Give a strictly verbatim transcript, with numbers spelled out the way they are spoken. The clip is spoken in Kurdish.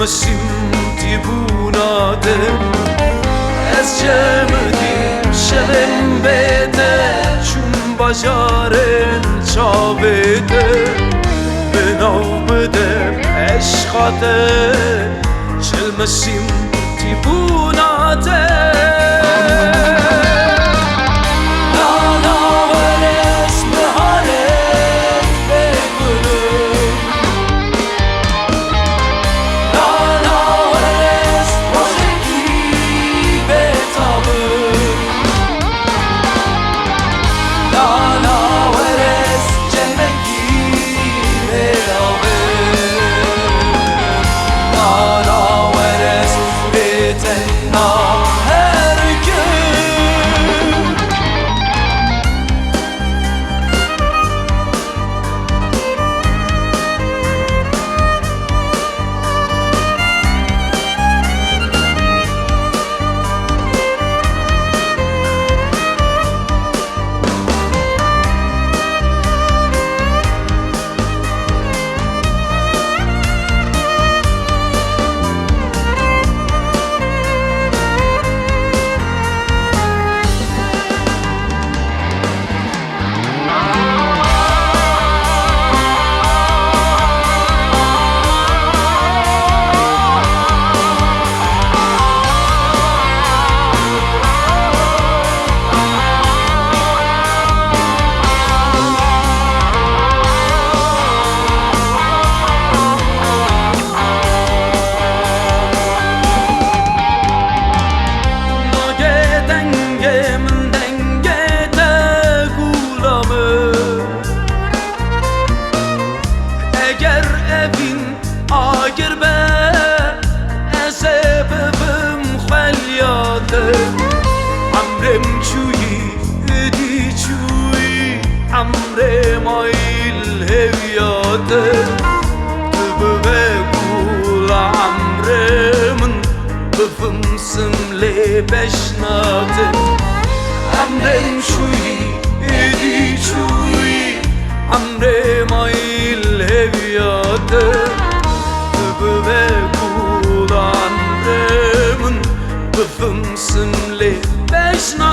Simtî bûna te, ez çemidî şevên bê te, çûm bajarên çavê te, bi nav bide eşqa te, çilme simtî bûna te. Nana weres biharê bê gulum. Nana weres rojekî bê tabû. Nana weres cemekî bê avê. Nana weres bê tenga her gün. Nagê dengê min dengê te gula min. Eger evîn agir be, ez ê bibim xweliya te. Emrê min çûyî, êdî çûyî, emrê mayîl hêviya te. Tu bibe gula emrê min, bifimsim lê bejna te. Emrê min çûyî, êdî çûyî, emrê mayîl hêviya te. Tu bibe gula emrê min, bifimsim lê bejna